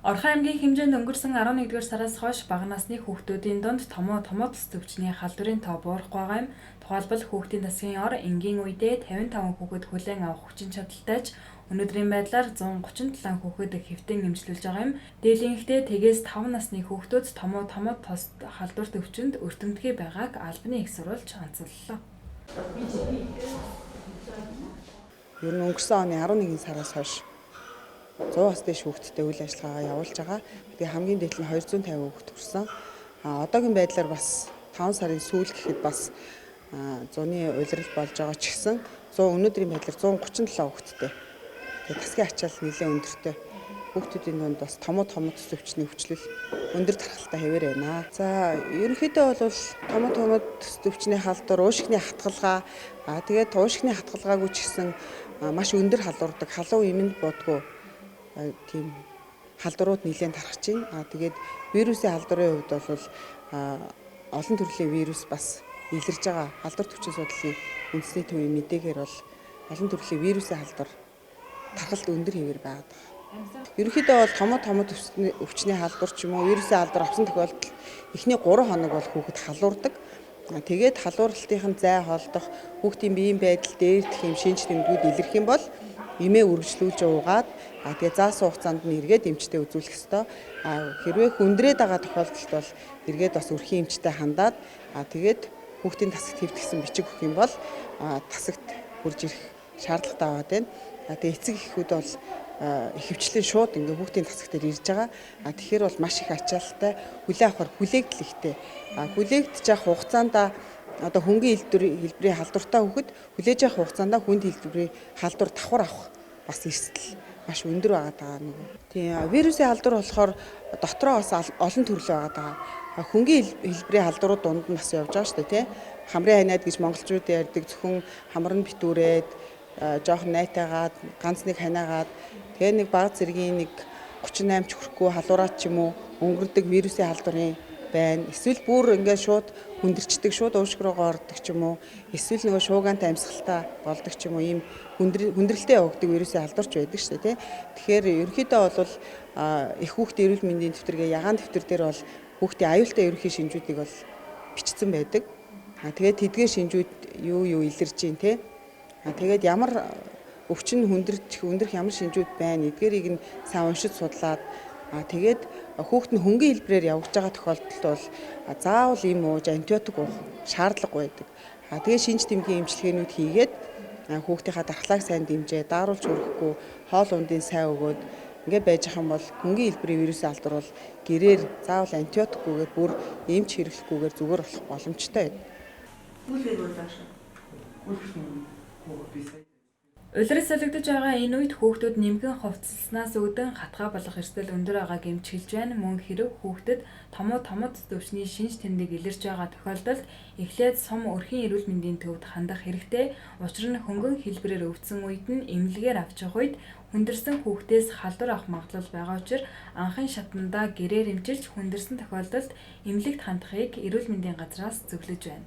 Орхон аймгийн хэмжээнд өнгөрсөн 11-р сараас хойш бага насны хүүхдүүдийн дунд томуу томуу тос төвчний халдварын тоо буурахгүй байгаа юм. Тухайлбал хүүхдийн засгийн ор энгийн үедээ 55 хүүхэд хүлээн авах хүчин чадалтай ч өнөөдрийн байдлаар 137 хүүхэд хэвтэн эмчлүүлж байгаа юм. Дийлэнхдээ тэгээс 5 насны хүүхдүүд томуу томуу тос халдвар төвчөнд өртөмтгий байгааг албаны их сурвалж онцоллоо. Ер нь өнгөрсөн оны 11 сараас хойш 100-аас дээш хүүхэдтэй үйл ажиллагаагаа явуулж байгаа. Тэгээ хамгийн дээд нь 250 хүүхэд хүрсэн. Одоогийн байдлаар бас 5 сарын сүүл гэхэд бас зуны улирал болж байгаа ч гэсэн 100 өнөөдрийн байдлаар 137 хүүхэдтэй. Тэгээ тасгийн ачаал нэлээд өндөртэй. Хүүхдүүдийн дунд бас томуу томуу төс өвчний өвчлөл өндөр тархалтай хэвээр байна. За ерөнхийдөө бол томуу томуу төс өвчний халдвар, уушигны хатгалгаа, тэгээд уушигны хатгалгаагүй ч гэсэн маш өндөр халуурдаг, халуун эмэнд будгүй тийм халдварууд нэлээд тархаж байна. Тэгээд вирусын халдварын хувьд бол олон төрлийн вирус бас илэрж байгаа. Халдвар төвчин судлалын үндэсний төвийн мэдээгээр бол олон төрлийн вирусын халдвар тархалт өндөр хэвээр байгаад байгаа. Ерөнхийдөө бол томуу томуу өвчний халдвар ч юм уу вирусын халдвар авсан тохиолдолд эхний 3 хоног бол хүүхэд халуурдаг. Тэгээд халууралтын зай холдох, хүүхдийн биеийн байдал дээрдэх юм шинж тэмдгүүд илэрх юм бол эмээ үргэлжлүүлж уугаад тэгээ заасан хугацаанд нь эргээд эмчтэй үзүүлэх ёстой. Хэрвээ хүндрээд байгаа тохиолдолд бол эргээд бас өрхийн эмчтэй хандаад тэгээд хүүхдийн тасагт хэвтгсэн бичиг өгөх юм бол тасагт хурж ирэх шаардлагатай байгаад байна. Тэгээ эцэг эхүүд бол ихэвчлэн шууд ингээ хүүхдийн тасаг дээр ирж байгаа. Тэгэхээр бол маш их ачаалттай, хүлээн авахар хүлээгдэл ихтэй. Хүлээгдэж явах хугацаанд одоо хөнгөн хэлбэрийн халдвартай хүүхэд хүлээж авах хугацаанд хүнд хэлбэрийн халдвар давхар авах бас эрсдэл маш өндөр байгаа даа нэг. Тийм вирусын халдвар болохоор дотроо бас олон төрөл байгаа даа. Хөнгөн хэлбэрийн халдварууд дунд нь бас явж байгаа шүү дээ, тий. Хамрын ханиад гэж монголчууд ярьдаг, зөвхөн хамар нь битүүрээд жоохон найтайгаад ганц нэг ханаагаад тэгээ нэг бага зэргийн нэг 38 ч хүрэхгүй халуураад ч юм уу өнгөрдөг вирусын халдварын байна. Эсвэл бүр ингээд шууд хүндэрчдэг, шууд уушиг руугаа ордог ч юм уу. Эсвэл нөгөө шуугантай амьсгалтай болдог ч юм уу, ийм хүндрэлтэй явагддаг вирусын халдварч байдаг шүү дээ, тий. Тэгэхээр ерөнхийдөө бол их хүүхдийн эрүүл мэндийн дэвтэргээ ягаан дэвтэр дээр бол хүүхдийн аюултай ерөнхий шинжүүдийг бол бичсэн байдаг. Тэгээд тэдгээр шинжүүд юу юу илэрж байна, тий. Тэгээд ямар өвчин хүндрэх ямар шинжүүд байна эдгээрийг нь сайн уншиж судлаад тэгээд хүүхэд нь хөнгөн хэлбэрээр явагдаж байгаа тохиолдолд бол заавал им ууж антибиотик уух шаардлагагүй байдаг. Тэгээд шинж тэмдгийн эмчилгээнүүд хийгээд хүүхдийнхаа дархлааг сайн дэмжээ, дааруулж өрөхгүй, хоол ундын сайн өгөөд ингээд байж ах юм бол хөнгөн хэлбэрийн вирусын халдвар бол гэрээр заавал антибиотикгүйгээр бүр эмч хэрэглэхгүйгээр зүгээр болох боломжтой байна. Улирал солигдож байгаа энэ үед хүүхдүүд нимгэн хувцасласнаас үүдэн хатгаа болох эрсдэл өндөр байгааг эмч хэлж байна. Мөн хэрэг хүүхдэд томуу томуу төс өвчний шинж тэмдэг илэрч байгаа тохиолдолд эхлээд сум өрхийн эрүүл мэндийн төвд хандах хэрэгтэй. Учир нь хөнгөн хэлбэрээр өвдсөн үед нь эмнэлгээр авчих үед хүндэрсэн хүүхдээс халдвар авах магадлал байгаа учир анхын шатандаа гэрээр эмчилж хүндэрсэн тохиолдолд эмнэлэгт хандахыг эрүүл мэндийн газраас зөвлөж байна.